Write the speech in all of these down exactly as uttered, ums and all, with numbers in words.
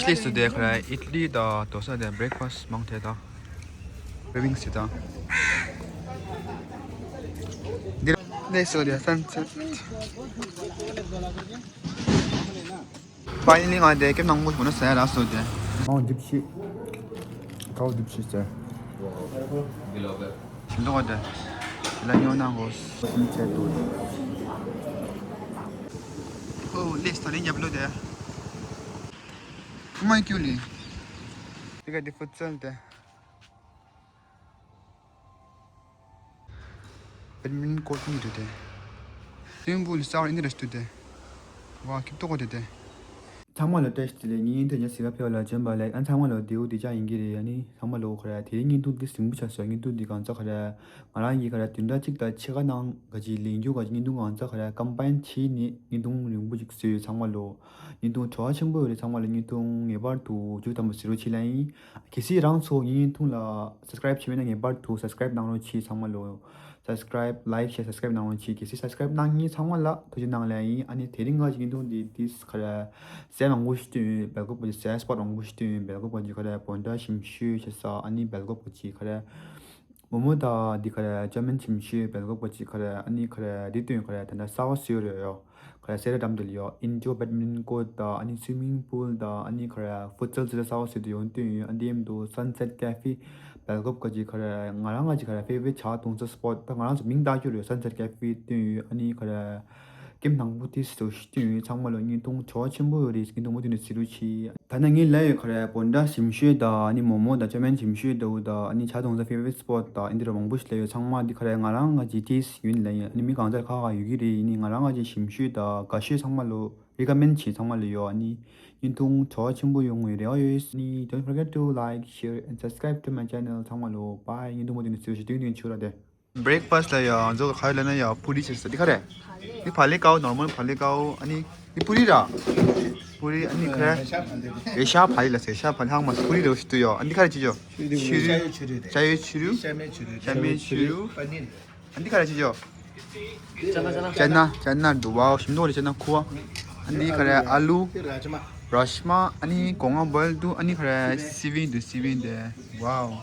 ལས་སུ་དེ་ཁ་ཨིད་ལི་དང་དོ་སྣང་དེ་བྷི་རེག་ཕ་སི་མང་དེ་དང་། ཝེ་བིང་སི་དང་། འདིར་ལས་སུ་དེ་སན་སེ་ཊི། ཕ་ཡི་ལི་ང་དེ་ཀེམ་ནང་མོ་ཞིག་ན་ཟ་ཡ་རག་སོང་དེ། ཨོ་འདི་ཕྱི། ཀའོ་འདི་ཕྱི་ཟེར། ཞིམ་མདོག་དེ། ལ་ཉོ་ན་གོ་སུམ་ཆད་དུ། ཨོ་ལེས་ད་ལེ་ཉབ་ལོ་དེ། ཁུ་མ་ཀྱུ་ལི། དེ་ག་དེ་ཕུ་ཚལ་དེ། བེད་མིན་ཊོན་ཀོར་ཊི་གཉིས་རེད་དེ། སུའི་མིང་པུལ་གསར་པ་ཨིན་ཊི་རེ་སི་ཊི་རེད་དེ། ཝ་ཁྱི་ཏོག་རེད་དེ། ཚང་མ་ལ་བཀྲ་ཤིས་བདེ་ལེགས། ངའི་ཐོག་ཉ་སི་ར་ཕེ་བ་ལ་བྱོན་པ་ལེགས། ཨ་ཚང་མ་ལ་བདེ་པོ་བདེ་འཇགས་ཡིན་གྱི་རེད། ཨ་ནི་ཚང་མ་ལ་ཁ་ར་དེ་རིང་བརྙན་ཐུང་འདི་ཟིང་པོ་ཆགས་སོང་། བརྙན་ཐུང་འདི་གང་ཚ་ཁ་ར་ང་རང་གིས་ཁ་ར་བདུན་ཕྲག་གཅིག་དང་ཕྱེད་ཀ་ནང་ག་ཅིག་ལེན་རྒྱུ་ག་ཅིག་བརྙན་ཐུང་གང་ཚ་ཁ་ར་ཀམ་པའིན་བྱས་ནས་བརྙན་ཐུང་རིང་པོ་ཅིག་བཟོས་ཡོད། ཚང་མ་ལ་བརྙན་ཐུང་བྲོ་བ་ཆེན་པོ་ཡོད་རེད། ཚང་མ་ལ་བརྙན་ཐུང་ངེས་པར་དུ་མཇུག་དམ་པ་གཟིགས་རོགས་བྱེད་ལ་ཡིན། གལ་སྲིད་རང་ཚོ་ངའི་བརྙན་ཐུང་ལ་སབ་སི་ཀ་རའིབ་བྱས་མེད་ན་ངེས་པར་དུ་སབ་སི་ཀ་རའིབ་གནང་རོགས་གྱིས། ཚང་མ་ལ་སབ་སི་ཀ་རའིབ། ལའིག། ཤེར། སབ་སི་ཀ་རའིབ་གནང་རོགས་གྱིས། གལ་སྲིད་སབ་སི་ཀ་རའིབ་གནང་མཁན་ཚང་མ་ལ་ཐུགས་རྗེ་གནང་ལ་ཡིན། ཨ་ནི་དེ་རིང་ང་ཅིག་བརྙན་ཐུང་འདི་ཏིས་ཁ་ར་ཟས་མང་པོ་ཞིག་བསྟན་ཡོད། སྦེལ་ཀོབ་ཀྱི་ཟས་སྤོ་ཊི་མང་པོ་ཞིག་བསྟན་ཡོད། སྦེལ་ཀོབ་ཀྱི་ཁ་ར་བོན་ཌ་ཞིམ་ཤོས་བྱེད་ས། ཨ་ནི་སྦེལ་ཀོབ་ཀྱི་ཁ་ར་མོ་མོ་དང་འདི་ཁ་ར་ཅོ་མིན་ཞིམ་ཤོས། སྦེལ་ཀོབ་ཀྱི་ཁ་ར་ཨ་ནི་ཁ་ར་འདི་བསྟན་ཡོད། ཁ་ར་ད་ལྟ་གསར་པ་བཟོས་ཡོད་རེད་ཡོ། ཁ་ར་སེ་ར་འགྲམ་དུ་ཡོད། ཨིན་ཌོར་བེད་མིན་ཊོན་ཀོར་ཊི་དང་ཨ་ནི་སུའི་མིང་པུལ་དང་ཨ་ནི་ཁ་ར་ཕུ་ཚལ་ཟེར་ས་བ་ཟེར་དུ་ཡོང་དུས་ཡོད། ཨ་འདི་ཡིན་དུ་སན་སེ་ཊི་ཀེ་ཕེ་སྦེལ་ཀོབ་ཀ་ཅིག་ཁ་ར་ང་རང་ང་ཅིག་ཁ་ར་ཕེ་ཝ་རི་ཊི་ཇ་འཐུང་ས་སི་པོ་ཊི། ད་ང་རང་ཚོ་མིང་བཏགས་རྒྱུ་རེད། སན་སེ་ཊི་ཀེ་ཕེ་དུས་ཡོད། ཨ་ནི་ཁ་ར་ཀེམ་དང་པོ་དེ་སུ་ཞིག་དུས་ཡོད། ཚང་མ་ལ་བརྙན་ཐུང་བྲོ་བ་ཆེན་པོ་ཡོད་རེད། བརྙན་ཐུང་མུ་མཐུད་ནས་གཟིགས་རོགས་གྱིས། ད་ནི་ངའི་ལ་ཡོད་ཁ་ར་བོན་ཌ་ཞིམ་ཤོས་དང་ཨ་ནི་མོ་མོ་དང་ཅོ་མིན་ཞིམ་ཤོས་དང་ཨ་ནི་ཇ་འཐུང་ས་ཕེ་ཝ་རི་ཊི་སི་པོ་ཊི་དང་ཨ་འདི་ར་མང་པོ་ཞིག་ལ་ཡོད། ཚང་མ་འདི་ཁ་ར་ང་རང་ང་ཅིག་ཏིས་ཡོད་ལ་ཡིན། ཨ་ནི་མི་གང་ཚར་ཁ་ཁ་ཡོད་ཀྱི་རེད། ཡིན་ནི་ང་རང་ང་ཅིག་ཞིམ་ཤོས་དང་དགའ་ཤོས་ཚང་མ་ལ་རི་ཀ་མེན་ཌི་བྱེད། ཚང་མ་ལ་ཡོད། ཨ་ནི་བརྙན་ཐུང་བྲོ་བ་ཆེན་པོ་ཡོང་བའི་རེ་བ་ཡོད། ཨ་ནི་don't forget to like, share and subscribe to my channel. ཚང་མ་ལ་bye. བརྙན་ཐུང་མུ་མཐུད་ནས་གཟིགས་རོགས་གྱིས། ཏིང་ཏིང་ཆུ་ར་དེ། བྷི་རེག་ཕ་སི་ལ་ཡ་ང་ཚོ་ག་རེ་ལབ་ན་ཡ་པུ་རི་བྱེད་ས་འདི་ག་རེ། འདི་བག་ལེབ་ཀའོ། ནོར་མལ་བག་ལེབ་ཀའོ། ཨ་ནི་འདི་པུ་རི་ར། པུ་རི། ཨ་ནི་ག་རེ། ཨེ་ཤ་བག་ལེབ་ལ་ཟེར། ཨེ་ཤ་བག་ལེབ་ཧང་མ་པུ་རི་རེ་བ་ཞིག་ཏུ་ཡོད། ཨ་འདི་ག་རེ་བྱེད་ཅོ། ཕྱི་རུ། ཅ་ཡོད་ཕྱི་རུ། ཤ་མེད་ཕྱི་རུ། ཨ་འདི་ག་རེ་བྱེད་ཅོ། ཅ་ན། ཅ་ན་འདུག་བ། ཞིམ་མདོག་རེད། ཅ་ན་ཁུ་བ། ཨ་འདི་ག་རེ། ཨ་ལུ། ར་ཤི་མ། ཨ་ནི་སྒོ་ང་བལ་འདུག་ཨ་ནི་ག་རེ། སི་བིང་འདུག་སི་བིང་དེ། ཝའོ།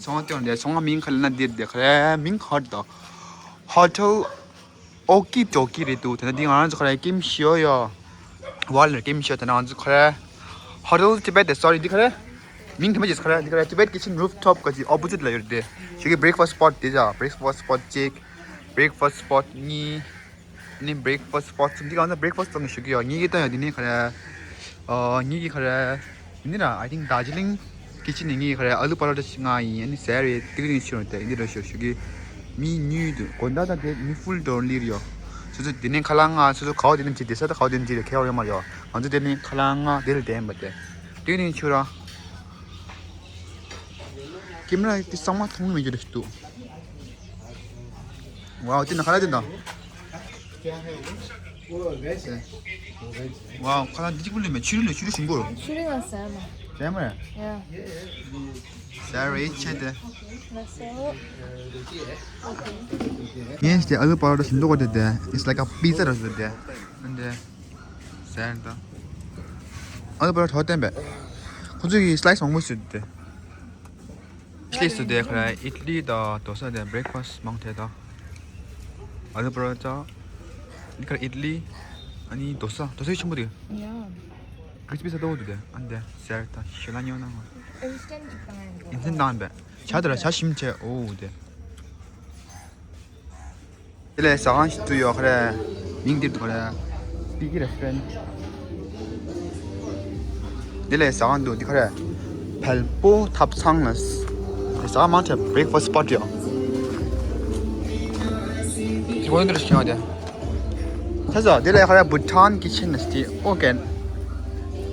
ཚོང་དེ་འདི་ཚོང་མིང་ག་ལ་ན་འདིར་དེ་ག་རེ་མིང་ཧོ་ཊལ་དང་། ཧོ་ཊལ་ཨོ་ཀི་ཏོ་ཀི་རེད་འདུག་དེ་ན་འདི་ང་རང་ཚོ་ག་རེ་ཀེམ་ཤིའོ་ཡོ། ཝལ་ལ་ཀེམ་ཤིའོ། དེ་ན་ང་ཚོ་ག་རེ། ཧོ་ཊལ་ཊི་བེཊ་དེ། སོ་རི། འདི་ག་རེ། མིང་དེ་མ་ཅིག་ག་རེ། འདི་ག་རེ། Tibet Kitchen Rooftop ག་ཅིག་ཨོ་པོ་ཟིཊ་ལ་ཡོད་རེད་དེ། ཞུ་གི་བྷི་རེག་ཕ་སི་སི་པོ་ཊི་དེ་ཇ། བྷི་རེག་ཕ་སི་སི་པོ་ཊི་གཅིག་བྷི་རེག་ཕ་སི་སི་པོ་ཊི་གཉིས། ནི་བྷི་རེག་ཕ་སི་སི་པོ་ཊི་གསུམ། འདི་གང་ཚ་བྷི་རེག་ཕ་སི་སི་གཏོང་གི་ཞུ་གི་ཡོད། ངེད་ཀྱི་གཏོང་ཡོད། འདི་ནི་ག་རེ། ཨ་ངེད་ཀྱི་ག་རེ། འདི་ནི་ར་I think Darjeeling Kitchen ནི་ངེད་ཀྱི་ག་རེ། ཨ་ལུ་པ་རོ་ཊ་ཞིག་ང་ཡིན། ཨ་ནི་ཟས་རེད། ཏིག་ཏིག་ཞུ་རུང་དེ་འདི་ར་ཞུ་ཞུ་གི། མི་ཉུལ་འདུག་དགོང་དག་དང་དེ་མི་ཕུལ་ཌོར་ལིར་ཡོད། སོ་སོ་འདི་ནི་ཁ་ལག་ང་། སོ་སོ་གའོ་འདི་ནི་ཅི་དེ་ས་ད་གའོ་འདི་ནི་ཅི་རེད། ཁེ་ཡོད་མ་ཡོད། ང་ཚོ་འདི་ནི་ཁ་ལག་ང་འདི་ལ་བསྡད་པ་དེ། ཏིག་ཏིག་ཞུ་ར། ཀེམ་ར་དེ་གཙང་མ་མཐོང་མི་འགྱུར་ཞིག་འདུག་ཝའོ། དེ་ན་ཁ་ལག་དེ་འདྲ། ཝའོ། ཁ་ལག་འདི་གཅིག་པུ་ལས་མེད། ཕྱི་རུ་ལས། ཕྱི་རུ་ཞིམ་པོ། ཕྱི་རུ་ང་ཟ་མ། ཟ་མ་རེད། ཡ། ཟ་རེད་ཆེ་དེ། ང་ཟ་མ། ངས་དེ་ཨ་ལུ་པ་རོ་ཊ་ཞིམ་མདོག་གོ་དེ་དེ། It's like a pizza ར་བཟོ་དེ། འདི། ཟ་རེད་ད། ཨ་ལུ་པ་རོ་ཊ་ཧོ་ཏན་པས། ཁོ་ཚོ་གི་སི་ལའི་སི་མང་པོ་བཟོས་དེ། ཨིཊ་ལི་སུ་དེ་ཁ་ར་ཨིཊ་ལི་དང་དོ་ས་དེ་བྷི་རེག་ཕ་སི་མང་དེ་དང་། ཨ་ལུ་པ་རོ་ཊ། འདི་ཁ་ར་ཨིཊ་ལི། ཨ་ནི་དོ་ས། དོ་ས་ཆེན་པོ་དེ། ཡ། ཀི་རིས་པི་ས་ཏོ་དེ་དེ། ཨ་ནི་དེ་ཟེར་ད་ཤི་ལ་ཉོ་ན་ང་། ཨིན་སི་ཊན་གི་བཏང་ཡིན་པ། ཨིན་སི་ཊན་བཏང་པས། ཇ་དེ་ར་ཇ་ཞིམ་ཆེ། ཨོ་དེ། དེ་ལས་ཟ་ཁང་ཞིག་ཏུ་ཡོད་ཁ་རེ། མིང་འདིར་འདུག་ཁ་རེ། སི་ཀི་རེ་སི་ཊོ་རན། དེ་ལས་ཟ་ཁང་འདུག་འདི་ཁ་རེ། བལ་པོ་ཐབ་ཚང་ལ། དེ་ཟ་ཁང་མང་ཆེ་བྷི་རེག་ཕ་སི་སི་པོ་ཊི་ཡོད། དེ་གོ་འདིར་ཞིག་ཡོད་དེ། ད་ཟ་དེ་ལས་ཁ་རེ་བྷུ་ཊན་ཀི་ཆེན་ལ་སྟེ་ཨོ་ཀན།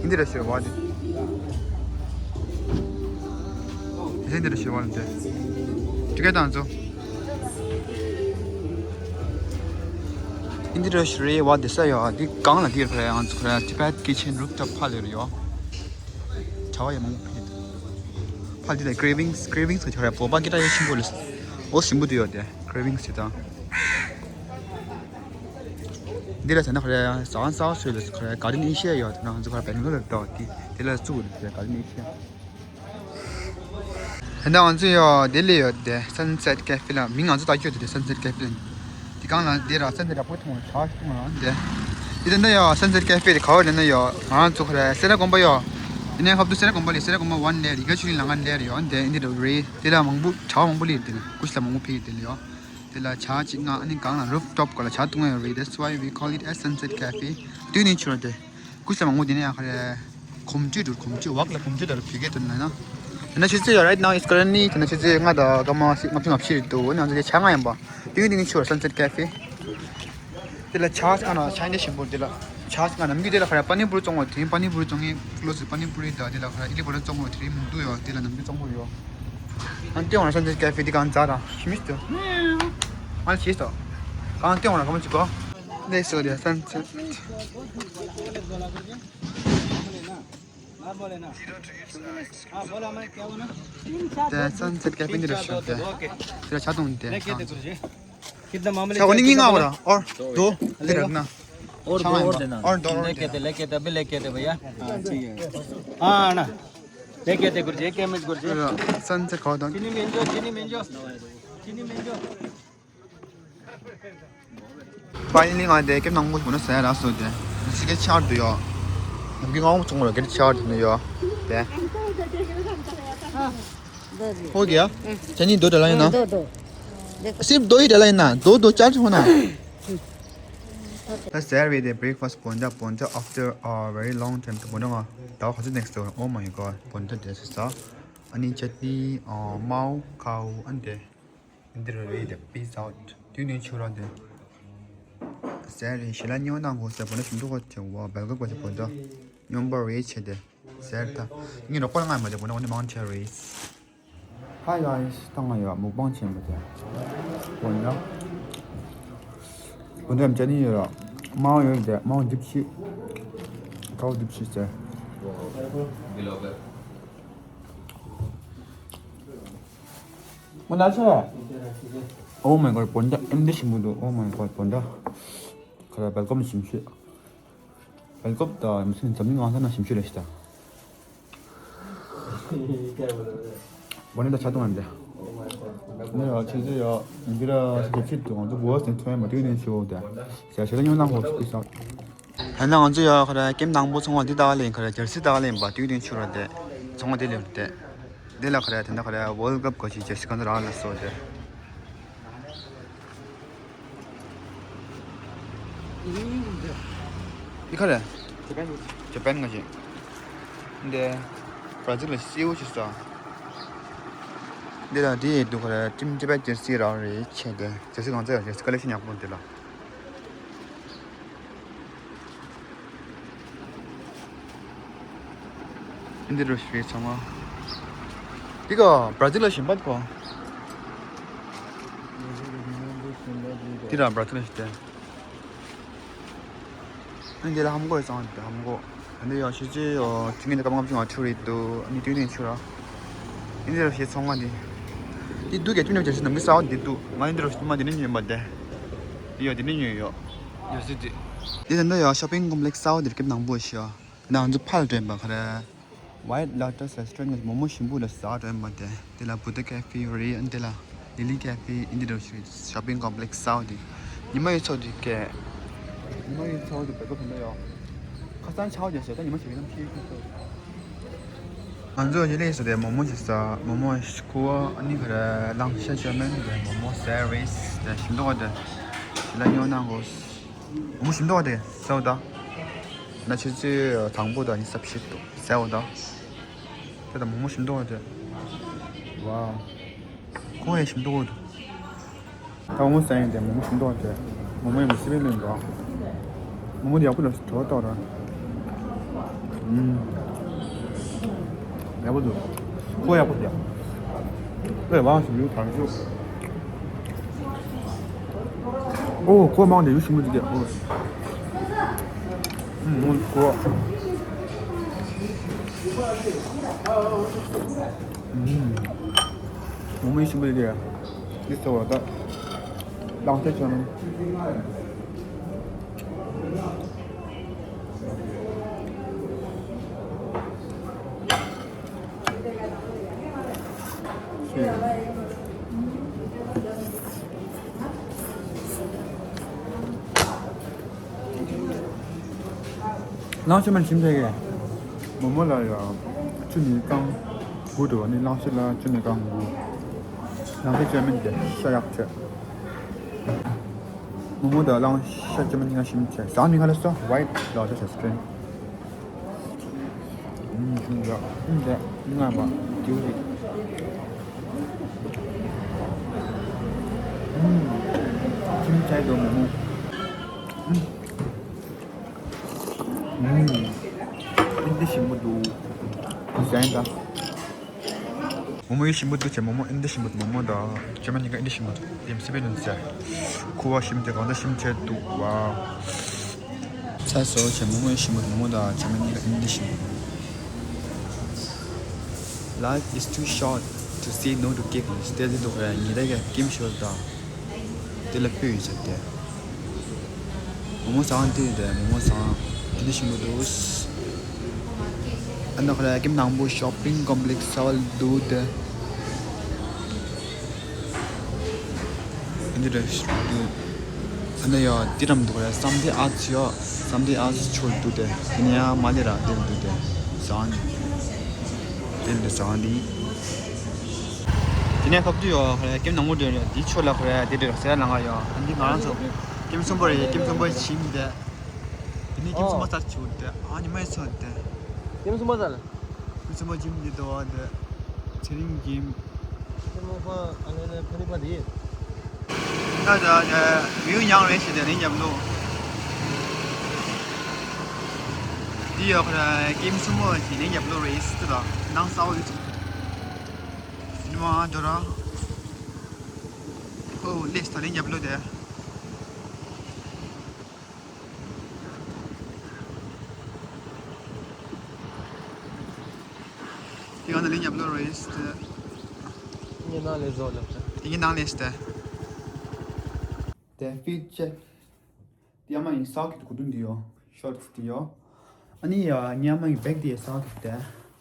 འདི་ར་ཤེར་བ་དེ། དེ་འདི་ར་ཤེར་བ་དེ། ཅི་ག་དང་ཚོ། ཨིན་དི་ར་ཤི་རེ་བ་དེ་ས་ཡོད། དེ་གང་ལ་དེ་ར་ཡང་ཚོ་ར་Tibet Kitchen Rooftop ཕ་ལེ་ར་ཡོད། བྱ་བ་ཡང་མང་པོ་ཕེད། ཕ་དེ་ལ་Cravings Cravings ག་བྱ་ར་བོད་པ་སྐད་གྲགས་ཡོད་ཆེན་པོ་ལ། འོ་ཞིམ་པོ་དེ་ཡོད་དེ་Cravings དེ་དང་། འདི་ལ་ཟ་ན་ཁོ་རེ་ཟ་ཁང་གསར་པ་བཟོས་ལ་ཁོ་རེ་Garden Asia ཡོད། དེ་ན་ང་ཚོ་ཁོ་རེ་Bangalore ལ་འགྲོ་དེ་དེ་ལ་བཙུགས་རེད། དེ་Garden Asia། ད་ལྟ་ང་ཚོ་ཡོད་ལྡི་ལི་ཡོད་དེ་Sunset Cafe ལ། མིང་ང་ཚོ་ལྟ་རྒྱུ་དེ་དེ་Sunset Cafe ལ། དེ་གང་ལ་དེ་ར་Sunset ཡག་པོ་མཐོང་བ་ཆ་ཞིག་མཐོང་བ་དེ། དེ་ད་ལྟ་ཡོད་Sunset Cafe དེ་ག་བ་ལ་ན་ཡོད། ང་ཚོ་ཁོ་རེ་སེ་ར་དགོན་པ་ཡོད། དེ་ནས་ཧབ་ཏུ་སེ་ར་དགོན་པ་ལས་སེ་ར་དགོན་པ་ཝན་ལེ་རི་ག་ཆུ་ལི་ལང་ང་ལེ་ཡོད་དེ། འདི་རུ་རེད། དེ་ལ་མང་པོ་ཆ་མང་པོ་ལི་དེ་ལ་ཀུ་ཤ་ལ་མང་པོ་ཕི་དེ་ལ་ཡོད། དེ་ལ་ཆ་གཅིག་ང་ཨ་ནི་གང་ལ་rooftop ག་ལ་ཆ་བཏུང་ཡོད་རེད། That's why we call it as Sunset Cafe. དུས་ནི་ཆུ་ར་དེ། ཀུ་ཤ་མང་པོ་དེ་ནས་ཡང་ཁ་རེ། གོམ་བགྲོད་འགྲོ། གོམ་བགྲོད་འོག་ལ་གོམ་བགྲོད་དར་བོད་སྐད་དུ་ན་ན། དེ་ན་ཆུ་ཚོད་ཡོད་right now it's currently དེ་ན་ཆུ་ཚོད་ལྔ་དང་སྐར་མ་ལྔ་བཅུ་ང་བཞི་རེད་འདུག་ང་ཚོ་དེ་ཆ་ལྔ་ཡིན་པ། དེ་ཡིན་དེ་ནི་ཆུ་བར་Sunset Cafe། དེ་ལ་ཆ་ལྔ་ན་ཆ་འདི་ཞིམ་པོ་དེ་ལ་ཆ་ལྔ་ན་མི་དེ་ལ་ཁ་རེ་པ་ནི་པུ་རི་བཙོང་བ་དེ་པ་ནི་པུ་རི་བཙོང་ངེ་close པ་ནི་པུ་རི་དང་དེ་ལ་ཁ་རེ་ཨི་ལི་པོ་རི་བཙོང་བ་དེ་རིང་མི་འདུག་ཡོད། དེ་ལ་ནམ་རྒྱུན་བཙོང་གི་ཡོད། ཨ་ནི་ཏེ་ཝང་Sunset Cafe དེ་གང་ཛ་དང་ཤི་མི་ཤི་ཏོ། ཨ་ལ་ཤི་ཏོ། གང་ཏེ་ཝང་ག་མ་ཅི་གོ། ལེ་སོ་རེ་Sunset། དེ་Sunset Cafe འདི་རུ་ཤོག་དེ། དེ་ལ་ཆ་གཏོང་དེ། कितना मामले ཆ་ཀོ་ནི་ངི་ང་བ་ར། और दो। དེ་ར་ན། और दो और देना। और दो और लेके देना। आते, लेके आते, अभी लेके आते भैया। हाँ, ठीक है। हाँ, आना। लेके आते गुरुजी, एक एमएच गुरुजी। དེ་ར་Sunset ག་དང་། चीनी मेंजो, चीनी मेंजो। चीनी मेंजो। Finally ང་དེ་ཀེབ་ནང་མོ་མོ་ཟ་ཡ་རག་སོང་དེ། ཟི་ཀེ་ཆར་དུ་ཡོད། ནམ་གི་ང་མོ་ཚོང་ར་ཀེ་ཆར་དུ་ནི་ཡོད་དེ། ཧོ་གི་ཡ། ཅ་ནི་དོ་དོ་ལ་ཡིན་ན། སིབ་དོ་ཡི་དེ་ལ་ཡིན་ན་དོ་དོ་ཅར་ཧོ་ན། ད་ཟེར་བའི་དེ་breakfast བོན་ཇ་བོན་ཇ། After a very long time དུ་བོན་ཇ་ང་ད་ག་ཚོད་next door oh my god བོན་ཇ་དེ་སི་ས། ཨ་ནི་ཅ་ནི་མའོ་ཁའུ་ཨན་དེ། འདི་རུ་རེད་དེ། Peace out དུས་ནས་ཆུ་ར་དེ། ཟེར་རེད། ཞི་ལ་སྨྱོ་ནང་གོ་ཟེར་བོ་ན་ཞིམ་འདུག་གོ་ཆེ་བ་བེལ་ཀོབ་གོ་ཆེ་བོ་ད་སྨྱོན་པ་རེད་ཆེ་དེ། ཟེར་ད། ངས་རོགས་པ་ང་མ་བྱེད་བོ་ན་འོ་ནི་མང་ཆེ་རེད། Hi guys ད་ང་ཡོད་མུག་པང་ཆེན་པོ་དེ། བོ་ན། བོ་ན་ཅ་ནི་ཡོད་ར། མང་ཡོད་དེ་མང་འདིབ་ཤི། ཀའོ་འདིབ་ཤི་ཟེར། མོ་ན་ཆ། Oh my god བོན་ཇ་ཨེམ་དེ་ཞིམ་པོ་འདུག Oh my god བོན་ཇ། ཁ་ར་བེལ་ཀོབ་ཞིམ་ཤོས། བེལ་ཀོབ་དང་མི་སེམས་འཛམ་གླིང་གང་ས་ན་ཞིམ་ཤོས་རེད་ཤི་ད། བོན་ཇ་ཆ་ཏོང་ཨན་དེ། ནི་ཡ་ཆི་ཟེར་ཡ། འདི་ར་ཞིག་ཆིད་དུ་ང་ཚོ་གོ་བ་སེམས་ཐོན་མ་དུས་ནས་ཤི་འོ་དེ། ཞེ་ཞེ་ལ་ཉོ་ནང་གོ་ཤི་ས། ད་ནང་ང་ཚོ་ཡ་ཁ་ར་ཀེམ་དང་པོ་ཚོང་བ་འདི་ལྟ་བ་ལེན་ཁ་ར་ཇར་སི་ལྟ་བ་ལེན་པ་དུས་དུས་ཆུ་ར་དེ། ཚོང་བ་དེ་ལེན་དེ། དེ་ལ་ཁ་ར་དེ་འདྲ་ཁ་ར་World Cup ག་ཞིག་ཇར་སི་གང་ཚོ་རག་ལ་སོ་དེ། འདི་ག་རེ། ཇ་པན་ག་ཞིག་འདི་བྷ་ར་ཛིལ་ལ་སེའུ་ཞིག་ཟ། འདི་ལ་འདི་འདུག་ག་རེ། ཊིམ་ཇ་པན་ཇར་སི་རག་རེད་ཆེ་དེ། ཇར་སི་གང་ཚ་ཡ་ཇར་སི་ཀ་ལེག་ཤན་ཡག་པོ་འདི་ལ། འདི་རུ་ཞིག་ཚང་མ། འདི་ག་བྷ་ར་ཛིལ་ལ་ཞིམ་པ་གོ། འདི་ར་བྷ་ར་ཛིལ་ལ་ཞིག་སྟེ། འདི་ལ་ཧམ་གོ་ཡི་ཚང་འདི་ཧམ་གོ། འདི་ཡ་ཤི་ཅི་ཡོ་ཐིང་ངེ་འདི་ཀ་མ་ང་བཅུ་ང་ཁྲུ་རེད་འདུག་ཨ་ནི་དུས་ནས་ཆུ་ར། འདི་ར་ཞིག་ཚང་མ་འདི། འདི་འདུག་ག་དུས་ནས་བྱ་ཞིག་ནམ་གི་སའོ་འདི་འདུག་ང་འདི་རུ་ཞིག་མ་འདི་ནས་ཉོས་མ་དེ། འདི་ཡོ་འདི་ནས་ཉོས་ཡོ། ཡོ་སི་འདི། འདི་ད་འདི་ཡ་shopping complex སའོ་འདིར་ཀེབ་ནང་པོ་ཞིག་ཡོ། ང་ཚོ་ཕར་འགྲོ་ཡིན་པ་ག་རེ། White Lotus Restaurant གི་མོག་མོག་ཞིམ་པོ་ལ་ཟ་འགྲོ་ཡིན་པ་དེ། དེ་ལ་Buddha Cafe རེད། ཨ་ནི་དེ་ལ་Lily Cafe ཨིན་དེ་འདྲ་ཞིག་shopping complex སའོ་དེ། ཉི་མ་ཡོད་ཚོ་དེ་ཀེ། ཉི་མ་ཡོད་ཚོ་དེ་བེ་ཀོ་ཕན་ད་ཡོ། ཁ་སང་ཆའོ་རྒྱག་ཞེ་ད་ཉི་མ་ཞིག་ཡིན་ནམ་ཤེས་ཀྱི་ཚོ། ང་ཚོ་ཡི་ལེ་སོ་དེ་མོག་མོག་ཞིག་ཟ། མོག་མོག་ཞིག་ཁུ་བ་ཨ་ནི་ག་རེ་ལང་ཤ་ཅོ་མེན་དེ་མོག་མོག་སེ་རིས་དེ་ཞིམ་མདོག་དེ་ཞིག་ལ་ཉོ་ན་གོ། མོག་མོག་ཞིམ་མདོག་དེ་སའོ་ད། ན་ཆུ་ཚོད་དང་པོ་དང་ཉི་ཤུ་རྩ་བཞི་དུ་ཟེར་བ་དང་། དེ་དང་མོག་མོག་ཞིམ་མདོག་དེ། ཝའོ། ཁོ་ཡང་ཞིམ་མདོག་འདུག་ད་མོག་མོག་ཟ་ཡིན་དེ་མོག་མོག་ཞིམ་མདོག་དེ། མོག་མོག་ཡང་མི་སི་པན་ལོན་འདུག་མོག་མོག་དེ་ཡག་པོ་འདུག་བྲོ་བ་ཏོག་ར། ཨུམ། ཡག་པོ་འདུག་ཁོ་ཡག་པོ་འདུག་ཨེ་ཝའོ་ཞིམ་ཡུ་ཐང་ཞུ། ཨོ་ཁོ་མང་དེ་ཡུ་ཞིམ་པོ་འདུག་ཨོ། ཨུམ་ཨོ་ཁོ། ཨུམ། མོག་མོག་ཞིམ་པོ་འདུག་འདི་ཚོ་བ་ད། ལང་ཚོ་ཆོ་ནམ། གླང་ཆེན་མ་ཁྱིམ་ཚང་གི་མོ་མོ་ལ་ཡང་ཆུ་ནི་རྐང་དགུ་འདུག་ནི་གླང་ཆེན་ལ་ཆུ་ནི་རྐང་དགུ། ནང་གི་ཅ་མིན་གྱི་ཤ་ཡག་བྱས། མོ་མོ་དང་གླང་ཤ་ཅ་མིན་གཉིས་ཀ་ཞིམ་བྱས། ཟ་ནི་ག་ལ་སོ་ཝའི་ལོ་ཏི་ཤ་སི་ཀྲིན། ཨུམ་ཞིམ་འཇགས་ཨུམ་འཇགས་ངར་མ་དེའུ་རེད། ཨུམ་ཁྱིམ་ཚང་དུ་མོ་མོ། ཨུམ། ཨུམ། ཨིན་དི་ཞིམ་པོ་འདུག་ཟན་ད། མོ་མོ་ཡིན་ཞིམ་པོ་འདུག་ཅེས་མོ་མོ་ཨིན་དི་ཞིམ་པོ་འདུག་མོ་མོ་དང་ཅ་མ་གཉིས་ཀ་ཨིན་དི་ཞིམ་པོ་འདུག་ཡིན་སི་པའི་ལུན་ཟེར། ཁུ་བ་ཞིམ་དེ་གང་ལྟར་ཞིམ་ཆེ་འདུག་བ། ཚ་སོ་ཅེས་མོ་མོ་ཡིན་ཞིམ་པོ་འདུག་མོ་མོ་དང་ཅ་མ་གཉིས་ཀ་ཨིན་དི་ཞིམ་པོ། Life is too short to say no to cake. ལྟས་ཟིན་འདུག་རེད། ཉི་ཟླ་ག་ཀིམ་ཤོར་དང་། དེ་ལ་ཕུལ་ཡོད་ཟེར་ཏེ། མོ་མོ་ཟངས་དེ་དེ་མོ་མོ་ཟངས་དེ་འདྲ་ཞིམ་པོ་འདུག་ཨ་ནི་ཁོ་ར་ཀིམ་ནང་པོ་ཤོ་པིང་ཀོམ་པི་ལེགས་ས་བ་ལ་འདུག་དེ། འདི་རེད་འདུག་ཨ་ནི་ཡ་དེ་རམ་འདུག་ར་བསམ་དེ་ཨ་ཙི་ཡ་བསམ་དེ་ཨ་ཙི་ཆོར་འདུག་དེ་དེ་ནས་ཡ་མ་ལེ་ར་དེ་འདུག་དེ་ཟངས་དེ་འདུག་ཟངས་དེ། དེ་ནས་ཁབ་ཏུ་ཡོད་ཧ་ལས་ཀེམ་ནང་མོ་འདྲ་རེད། དེའི་ཕྱོགས་ལ་ཁོ་ར་དེ་འདྲ་ཟེར་ལ་ང་ཡོད། ཨ་འདི་ང་རང་ཚོ་ཀེམ་གསུམ་པ་རེད། ཀེམ་གསུམ་པ་ཕྱིན་དེ། དེ་ནས་ཀེམ་གསུམ་པ་ཚར་ཆུ་དེ། ཨ་ཉི་མ་ཡི་ཚོ་དེ། ཀེམ་གསུམ་པ་ཚར། ཀེམ་གསུམ་པ་ཇིམ་འདི་དོ་བ་འདི། ཚེ་རིང་ཇིམ། ཀེམ་གསུམ་པ་ཨ་ལེ་ལེ་ཕ་ནི་པ་དེ། ད་ད་ད་བིའུ་ཉང་རེད་ཞེས་དེ་ནས་ཉམས་ལོ། འདི་ཡོད་ཁ་ཀེམ་གསུམ་པ་ཞེས་ནས་ཉམས་ལོ་རེད་ཟེར་དེ་ལ་ནང་ས་འོག་ཡོད་ཅིག་ཉི་མ་འགྲོ་ར། ཨོ་ལེས་ད་ལེ་ཉབ་ལོ་དེ། དེ་ག་ན་ལེ་ཉབ་ལོ་རེས་དེ། ངའི་ནང་ལས་བཟོ་ལབ་ཅིང་། དེ་གི་ནང་ལས་དེ། དེ་ཕིད་ཅེ། དེ་ཡ་མ་ཡིན་སག་གི་གོ་དུང་དེ་ཡོ། ཤོར་ཊི་དེ་ཡོ། ཨ་ནི་ཡ་ཉི་མ་ཡི་བེག་དེ་ཡ་སག་གི་དེ།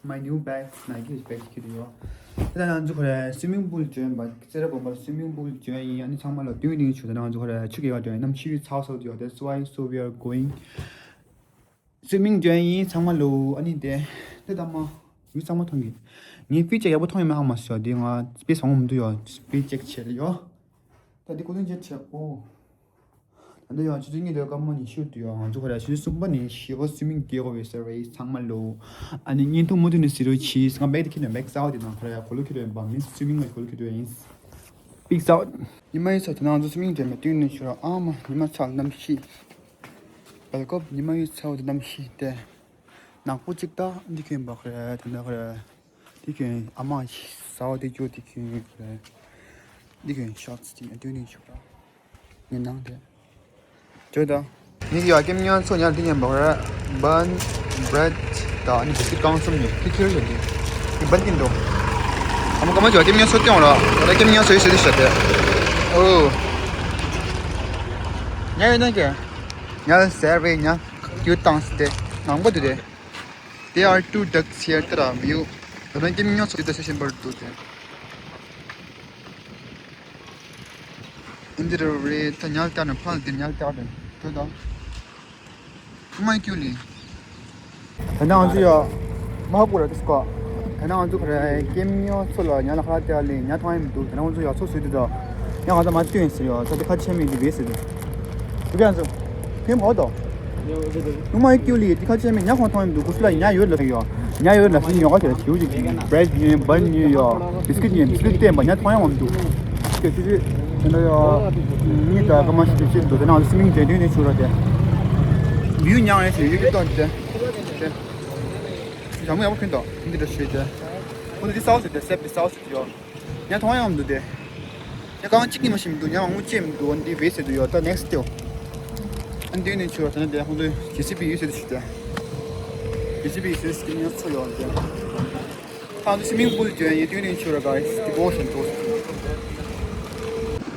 My new bag, Nike bag ཁྱེར་ཡོད། ད་ང་ཚོ་ཁོ་རེ་སུའི་མིང་པུལ་འཇོན་པ་རྩེ་ར་དགོན་པར་སུའི་མིང་པུལ་འཇོན་ཡིན། ཨ་ནི་ཚང་མ་ལ་ཏུང་ཏུང་ཆུ་ད་ང་ཚོ་ཁོ་རེ་ཆུ་གི་བ་འཇོན་ཡིན་ནམ་ཆུ་ཚ་སོ་ཡོད། That's why so we are going swimming འཇོན་ཡིན་ཚང་མ་ལོ། ཨ་ནི་དེ་དེ་ད་མ་ཡུལ་ཚང་མ་མཐོང་གི། ངའི་སྤི་ཅེག་ཡག་པོ་མཐོང་ཡོད་མེད་ཧ་མ་སོ། དེ་ང་སྤི་སང་མ་འདུག་ཡོད་སྤི་ཅེག་བྱེད་ཡོད། ད་དེ་ཁོ་ཚོ་འཇལ་བྱེད་ཨོ། ད་ལྟ་ཡང་ཆུ་ཚོད་གཉིས་དང་སྐར་མ་ཉི་ཤུ་དུ་ཡང་ང་ཚོ་ཁོ་ར་ཆུ་ཚོད་གསུམ་པ་ནས་བཞི་པ་སུའི་མིང་སྐྱེལ་དགོས་པའི་ཟེར་བའི་ཚང་མ་ལོ། ཨ་ནི་བརྙན་ཐུང་མུ་མཐུད་ནས་གཟིགས་རོགས་གྱིས། ང་བེག་དེ་ཁྱེར་ནས་བེག་གསར་པ་དེ་ནང་ཁོ་ར་ཡ་གོ་ལོ་ཁྱེར་ཡོད་པ་མིན་སུའི་མིང་ལ་གོ་ལོ་ཁྱེར་ཡོད་ཡིན། པིག་གསར་པ། ཉི་མ་ཡི་ཚ་དེ་ནང་ང་ཚོ་སུའི་མིང་དེ་མ་བསྟུན་ནས་ཤོར་ཨ་མ་ཉི་མ་ཚ་གནམ་གཤིས། བལ་ཀོབ་ཉི་མ་ཡི་ཚ་བོ་དེ་གནམ་གཤིས་དེ། ནག་པོ་གཅིག་ད་འདི་ཁྱོད་འབག་རེད་དེ་འདྲ་རེད། འདི་ཁྱོད་ཨ་མ་ཟ་བ་དེ་ཅོ་འདི་ཁྱོད་རེད། འདི་ཁྱོད་ཤོར་ཊི་དེ་ཡང་སྟོན་ནས་ཆུག་ར། ངའི་ནང་དེ། ཅོ་ད། ངས་ཡ་ཀེམ་ཉོ་ཚོ་ཉར་འདི་ཉན་འབག་རེད། བན། བྲེད། ད་ནི་བི་སི་ཀང་གསུམ་ནི་ཁི་ཁིར་ཡོད་འདི། ངས་བན་གིན་འགྲོ། ཨ་མ་ཀ་མ་ཅོ་ཀེམ་ཉོ་ཚོ་སྟོན་ར། ད་ཀེམ་ཉོ་ཚོ་ཡི་ཟེར་དེ་ཤ་དེ། ཨོ། ཉ་ཡོད་ན་ཀྱེ། ཉ་ཟེར་བའི་ཉ། ཡོད་དང་སྟེ། ནང་པ་དུ་དེ། There are two ducks here. ད་ར་མི་ཡོ། ད་ལན་ཀེམ་ཉོ་ཚོ་དེ་ཤ་ཤིན་པར་དུ་དེ། ཨིན་དི་ར་རེ་ད་ཉལ་ཏ་ནི་ཕལ་དེ་ཉལ་ཏ་དེ། དོ་ད། མ་ཀྱུ་ལི། ད་ནང་ང་ཚོ་ཡ། མ་ཧ་གོ་ར་དེ་སྐོ། ད་ནང་ང་ཚོ་ཁ་ར་ཀེམ་ཉོ་ཚོ་ལ་ཉལ་ལ་ཁ་ར་ཏ་ལི་ཉལ་ཐང་ཡིན་འདུག་ད་ནང་ང་ཚོ་ཡ་ཚོ་སུ་དེ་ད། ཡ་ང་ཚོ་མ་ཏུ་ཡིན་ཟེར་ཡོ། ཚ་དེ་ཁ་ཆེ་མི་དེ་བེ་ཟེར་དེ། དུ་ཀན་སུ། ཁྱོད་མ་འོ་དོ། ནུ་མ་ཡི་ཀྱུ་ལི་དི་ཁ་ཆེ་མི་ཉ་ཁོང་ཐོང་ཡིན་འདུག་ཁུ་སུ་ལ་ཉ་ཡོད་ལ་ཡོ། ཉ་ཡོད་ལ་སི་ཉོ་ག་ཁྱེར་ཞིའུ་ཅིག་བྲེད་ཉོས་བན་ཉོས་ཡོ། བི་སི་ཀིཊ་ཉོས་བི་སི་ཀིཊ་བསྟན་པ་ཉ་ཐོང་ཡང་འོང་འདུག་ཁྱེད་ཆུ་ཆུ། དེ་འདྲ་ཡོ། གཉིས་དག་ཀ་མ་ཤི་དུ་ཤི་འདུག་དེ་ནང་སི་མིང་དྲན་དུས་ནས་ཆུ་ར་དེ། བིའུ་ཉང་རེད་ཟེར་ཡུལ་གྱི་ཏོག་དེ། དེ། ཞྭ་མོ་ཡག་པོ་ཁྱོད་དོ་འདི་འདྲ་ཞུས་དེ། ཁོ་ཚོ་འདི་སའོ་ཟེར་དེ་སེབ་དེ་སའོ་ཟེར་དེ་ཡོ། ཉ་ཐོང་ཡང་འདུག་དེ། ཉ་གང་གཅིག་གིས་མ་ཤེས་མི་འདུག་ཉ་མང་པོ་ཅིག་མི་འདུག་འདི་བེ་ཟེར་དུ་ཡོད་ད་ནེག་སི་ཊི་ཡོད། ཨ་འདི་ནས་ཆུ་བ་ད་ནི་དེ་ཁོང་ཚོས་ཇེ་སི་བི་ཡོད་ཟེར་དུ་ཞུ་དེ། ཇེ་སི་བི་ཡོད་ཟེར་སྐྱིད་ཉ་ཚོ་ཡོད་དེ། ཁོང་ཚོ་སི་མིང་པུལ་བརྗོད་ཡིན་དུས་ནས་ཆུ་ར་ག་རེ་དེ་གོ་བཞིན་འགྲོ།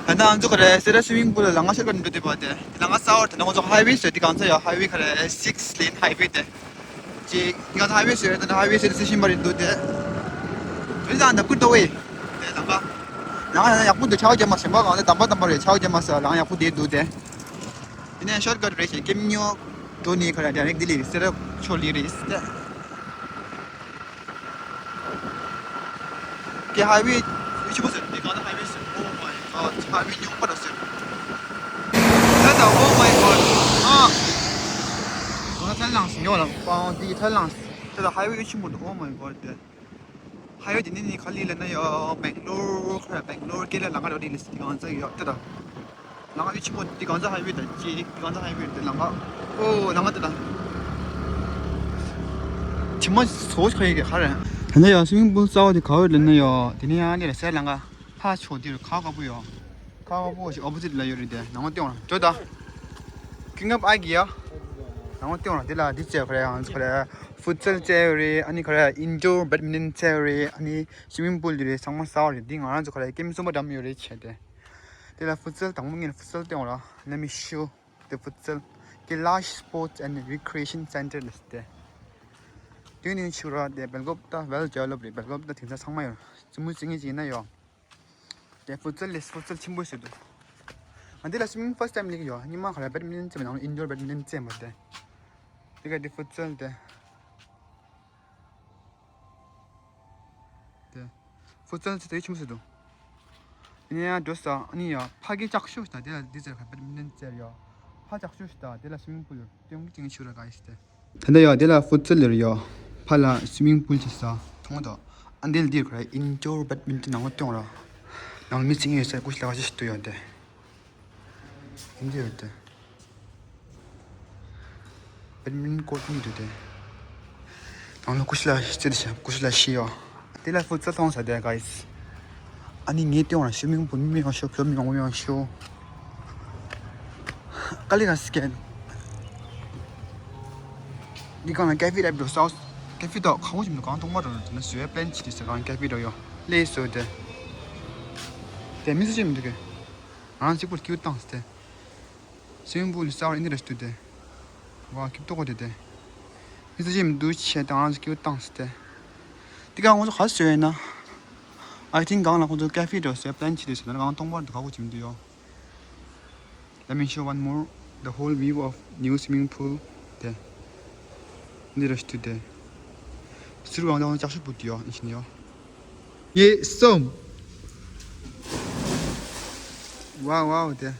ད་ནང་ང་ཚོ་ག་རེ་སེ་ར་སི་ཝི་མིང་པུལ་ལ་ལམ་ཁ་ཤོར་ག་འགྲོ་དུས་པ་དེ། ལམ་ཁ་གསར་པ་དེ་ནང་ང་ཚོ་ཧའི་ཝེ་ཟེར་དེ་གང་ཚ་ཡོད། ཧའི་ཝེ་ག་རེ་six lane highway དེ། ཅི་དེ་གང་ཚ་ཧའི་ཝེ་ཟེར་དེ་ཧའི་ཝེ་ཟེར་དེ་སེ་ཤིན་པ་རེད་འདུག་དེ། དེ་ལ་ནག་པོ་འདུག་བས། དེ་ལམ་ཁ། ལམ་ཁ་ཡག་པོ་འདུག་ཆར་པ་བརྒྱབ་མ་སོང་བ། གང་དེ་དམ་པ་དམ་པ་རེད། ཆར་པ་བརྒྱབ་མ་སོང་། ལམ་ཁ་ཡག་པོ་དེ་འདུག་དེ། དེ་ནས་ཤོར་ཀཊ་རེད་ཤག་ཀེམ་ཉོ་འགྲོ་ནི་ག་རེ་ཌའི་རེག་ལྡི་ལི་རེད། སེ་ར་ཕྱོགས་ལི་རེད་དེ། ཀྱེ་ཧའི་ཝེ་ཆེན་པོ་ཟེར་དེ་གང་ན་ཧའི་ཝེ་ཟེར། Oh my God ཧའི་ཝེ་རྙོག་པ་ར་ཟེར། ད་ད། Oh my God ཨ། གང་ན་ཐལ་ལངས་སོང་ཡོད་ལ་པང་དེ་ཐལ་ལངས་སོང་། ད་ད་ཧའི་ཝེ་ཆེན་པོ་འདུག Oh my God དེ། ཧའི་ཝེ་དེ་ནི་ནི་ག་ལི་ལ་ན་ཡོད། སྦེང་ལོར་ཁ་སྦེང་ལོར་ཀེ་ལ་ལང་ཀ་རོ་དེ་ལི་སི་དེ་གང་ཚ་ཡོད་ད་ད། ལང་ཀ་ཡོད་ཆེན་པོ་དེ་གང་ཚ་ཧའི་ཝེ་ད་ཅི་དེ་གང་ཚ་ཧའི་ཝེ་དེ་ལང་ཀ། ཨོ་ལང་ཀ་དེ་ད། ཆི་མ་སོ་ཁ་ཡི་གེ་ཁ་རེད། ད་ནི་ཡོད་སི་ཝི་མིང་པུལ་གསར་པ་དེ་ག་བོ་ལ་ན་ཡོད། དེ་ནི་ཡང་ནི་ལ་སེ་ལང་ཀ་ཕ་ཆོ་དེ་རུ་ཁ་ཁ་པོ་ཡོད། ཁ་ཁ་པོ་ཞིག་ཨོ་པོ་ཟིཊ་ལ་ཡོད་རེད་དེ། ནང་ལྟེང་བ་ཇོ་ད། King of Agia ནང་ལྟེང་བ་དེ་ལ་དེ་བཙལ་ཁ་རེད། ང་ཚོ་ཁ་རེད་ཕུད་སལ་བཙལ་ཡོད་རེད། ཨ་ནི་ཁ་རེད་indoor badminton བཙལ་ཡོད་རེད། ཨ་ནི་སི་ཝི་མིང་པུལ་དེ་རེད། ཚང་མ་གསར་པ་རེད། འདི་ང་རང་ཚོ་ཁ་རེད་ཀེམ་གསུམ་པ་འགྲམ་ཡོད་རེད་བྱས་ཏེ། དེ་ལ་ཕུད་སལ་དང་པོ་ངས་ཕུད་སལ་སྟོན་བ་ལ། Let me show the futsal, the large sports and recreation center ལ་ཟེར་ཏེ། དེ་ནས་ཕྱུ་ར་དེ་སྦེལ་ཀོབ་ད་well developed རེད། སྦེལ་ཀོབ་ད་དེང་སང་ཚང་མ་ཡོད། རྩེད་མོ་རྩེ་མཁན་ཅིག་ཡིན་ན་ཡོད། དེ་ཕུད་སལ་ལས་ཕུད་སལ་ཆེན་པོ་ཞིག་འདུག་ང་འདི་ལ་སི་ཝི་མིང་first time སླེབས་ཡོད། སྔོན་མ་ག་ལ་badminton རྩེད་མ་ནང་indoor badminton རྩེད་མ་དེ། དེ་ག་དེ་ཕུད་སལ་དེ། དེ། ཕུད་སལ་ཚོ་དེ་ཆུང་ཟེར་འདུག་དེ་ནས་ཡང་འགྲོ་ས་ཨ་ནི་ཡ་ཕ་གི་ལྕགས་ཤོག་ཞིག་དང་དེ་ལ་འདི་ཟེར་ག་badminton རྩེད་ཡོད། ཕ་ལྕགས་ཤོག་ཞིག་དང་དེ་ལ་swimming pool ཡོད། དེ་ཡོང་གི་ཅིང་ཆུ་ར་ག་ཡི་ཞིག་དེ། ད་ལྟ་ཡོད་དེ་ལ་ཕུད་སལ་ཡོད། ཕ་ལ་swimming pool ཅིག་ས་མཐོང་དོ། ཨ་འདི་ལ་འདིར་ཁོ་ར་indoor badminton ནང་ལ་སྟོན་ར། ནང་ལ་མི་ཚིག་ངེས་ས་ཀུ་ཤི་ལ་ག་ཅི་ཞིག་ཏུ་ཡོད་དེ། འདི་ཡོད་དེ། badminton court གཉིས་འདུག་དེ། ནང་ལ་ཀུ་ཤི་ལ་རྩེད་དེ་ཤ་ཀུ་ཤི་ལ་ཤི་ཡོད། དེ་ལ་ཕུད་སལ་མཐོང་ས་དེ་ག་ཡིས། ཨ་ནི་ངའི་སྟེང་བ་ཤོ་མིང་བུ་མི་མང་ཤོ་ཕྱོ་མི་མང་པོ་མང་ཤོ། ཀ་ལི་ག་སི་ཀེན། འདི་གང་ལ་ཀེ་ཧྥེ་རེད་འགྲོ་སའོ། ཀེ་ཧྥེ་དོ་ཁ་བོ་ཞིམ་འདུག་གང་མཐོང་མ་རོ་དེ་ན་བཟོས་པན་ཆི་དེ་ས་གང་ཀེ་ཧྥེ་འགྲོ་ཡོ། ལེ་སོ་དེ། དེ་མི་སུ་ཞིམ་འདུག་གི། ང་རང་གཅིག་པུར་ཀིའུ་བཏང་སྟེ། སི་ཝིམ་པུལ་གསར་པ་ཨིན་དི་རེ་སི་ཏུ་དེ། ཝ་ཁྱི་ཏོག་དེ་དེ། མི་ཚེ་ཅིག་མི་འདུག་ཆེ་དང་ང་ཚོ་ཀིའུ་བཏང་སྟེ། དེ་ག་ང་ཚོ་ག་སོས་ཡིན་ན། I think གང་ལ་ཁོང་ཚོ་ཀེ་ཧྥེ་འགྲོ་སོས་པན་ཆི་དེ་སོས་ན་གང་མཐོང་པར་དུ་ག་གོ་ཅིམ་དུ་ཡོ། Let me show one more the whole view of new swimming pool དེ། ཨིན་དི་རེ་སི་ཏུ་དེ། ཟུར་གང་དང་ལྕགས་ཤོག་པུ་དུ་ཡོ་ཨིན་ཤིན་ཡོ། ཡེ་སོམ། ཝའོ་ཝའོ་དེ།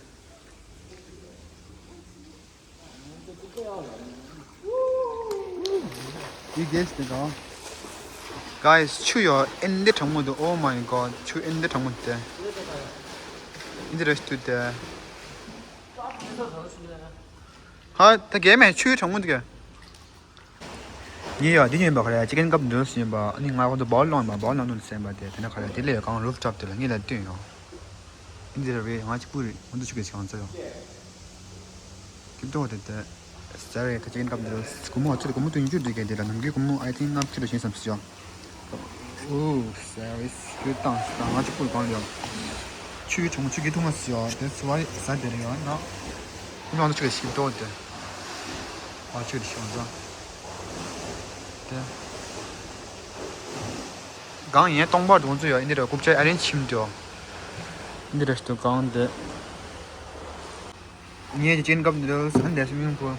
You guessed it, huh? Guys, ཆུ་ཡོ་ཨིན་དི་གྲང་མོ་འདུག Oh my god, ཆུ་ཨིན་དི་གྲང་མོ་དེ། ཨིན་དི་རེ་སི་ཏུ་དེ། ཧ་ད་གས་མེད་ཆུ་གྲང་མོ་འདུག་གས། ངས་ཡ་འདི་ཉོས་པ་ག་རེ་ཅི་ཀེན་ཀབ་ནུ་ཌལ་སི་ཉོས་པ། ཨ་ནི་ང་ཁོ་ཚོ་བའོལ་ལོང་ཡིན་པ་བའོལ་ནང་དུ་སེམས་པ་དེ་དེ་ན་ག་རེ་དེ་ལས་གང་རུབ་ཊོབ་དེ་ལ་ངས་ལ་བཏོན་ཡོང་། འདི་རེད་བས་ང་གཅིག་པུ་རེད་ང་ཚོ་ཆུ་གེ་ཞིག་གང་ཚ་ཡོང་། ཀིབ་ཏོ་དེ་དེ། ཟ་རེ་ཁ་ཅི་ཀེན་ཀབ་ནུ་ཌལ་སི་སྒོར་མོ་ཨ་ཚོ་སྒོར་མོ་དུ་ཉི་ཤུ་འདི་གས་དེ་ལ་ནམ་གི་སྒོར་མོ་I think ལྔ་བཅུ་རེ་བཞིན་བསམ་སི་ཡོང་། ཨོ་སེ་རི་སི་ཀིར་ཏང་སི་ང་ཅིག་པུར་གང་ཡོད། ཆུའི་གྲོང་ཆུ་གི་ཐུང་ང་སི་ཡོད་དེ་སུ་བ་ཟ་དེ་རེ་ཡོད་ན། ཁོང་ཚོ་ཆུ་གི་ཤིག་ཏོ་དེ། ཨ་ཆུ་དེ་ཤོང་ཚ། དེ། གང་ཡིན་སྟོང་པར་དུ་ཁོང་ཚོ་ཡོད་ཨིན་དི་ར་རྐུབ་ཆ་ཨ་རེན་ཆིམ་དེ་ཡོད། ཨིན་དི་ར་སྟོ་གང་དེ། ངས་ཀྱི་ཅིན་ཀབ་ནུ་ཌལ་སི་ཨན་དེ་སི་མིང་པུལ།